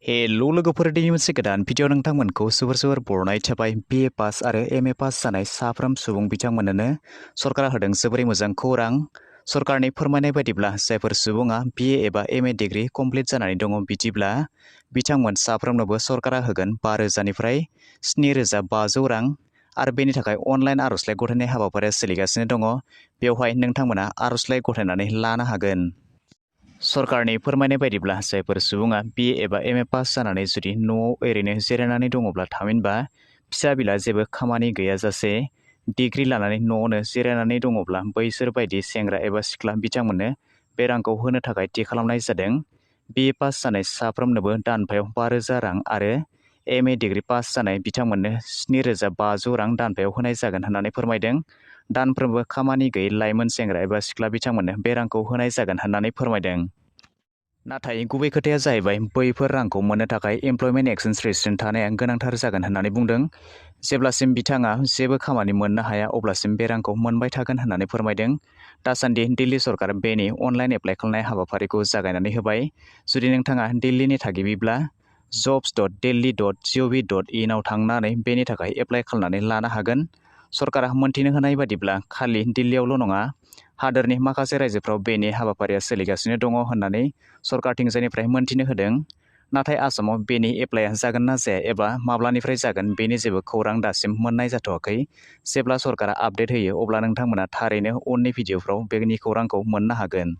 हेल' लोगोफोर दिनै मोनसे गोदान भिडिअ नोंथांमोनखौ जोबोर बरनाय थाबाय BA पास आरो MA पास जानाय साफ्रोम सुबुं बिथांमोननो सरकारा होदों जोबोरै मोजां खौरां। सरकारनि फोरमायनाय बायदिब्ला जायफोर सुबुङा BA एबा MA डिग्री कमप्लिट जानानै दङ बिदिब्ला बिथांमोन साफ्रोमनोबो सरकारा होगोन 5,000निफ्राय 7,500 रां आरो बेनि थाखाय अनलाइन आर'जलाइ गथायनाय हाबाफारिया सोलिगासिनो दङ। बेवहाय नोंथांमोना आर'जलाइ गथायनानै लानो हागोन। सरकारनि फोरमायनाय बायदिब्ला जायफोर सुबुङा BA एबा MA पास जानानै जुदि न'आव ओरैनो जिरायनानै दङब्ला थामहिनबा फिसा बिला जेबो खामानि गैयाजासे डिग्री लानानै न'आवनो जिरायनानै दङब्ला बैसोर बायदि सेंग्रा एबा सिख्ला बिथांमोननो बे रांखौ होनो थाखाय थि खालामनाय जादों। BA पास जानाय साफ्रोमनोबो दानफायाव 5,000 रां आरो MA डिग्री पास जानाय बिथांमोननो 7,500 रां दानफायाव होनाय जागोन होननानै फोरमायदों। दानफ्रोमबो खामानि गैयै लाइमोन सेंग्रा एबा सिख्ला बिथांमोननो बे रांखौ होनाय जागोन होननानै फोरमायदों। नाथाय गुबै खोथाया जाहैबाय बैफोर रांखौ मोननो थाखाय एमप्लयमेन्ट एक्सचेन्ज रेजिडेन्ट थानाया गोनांथार जागोन होननानै बुंदों। जेब्लासिम बिथाङा जेबो खामानि मोननो हाया अब्लासिम बे रांखौ मोनबाय थागोन होननानै फोरमायदों। दासान्दि दिल्ली सरकार बेनि अनलाइन एप्लाइ खालामनाय हाबाफारिखौ जागायनानै होबाय। जुदि नोंथाङा दिल्लीनि थागिबिब्ला jobs.delhi.gov.in आव थांनानै बेनि थाखाय एप्लाइ खालामनानै लानो हागोन। सरकारा मोनथिनो होनाय बादिब्ला खालि दिल्लीयावल' नङा, हादोरनि माखासे रायजोफ्राव बेनि हाबाफारिया सोलिगासिनो दङ होननानै सरकारथिंजायनिफ्राय मोनथिनो होदों। नाथाय आसामाव बेनि एप्लाइआ जागोन ना जाया एबा माब्लानिफ्राय जागोन बेनि जेबो खौरां दासिम मोननाय जाथ'वाखै। जेब्ला सरकारा आपडेट होयो अब्ला नोंथांमोना थारैनो उननि भिडिअफ्राव बेनि खौरांखौ मोननो हागोन।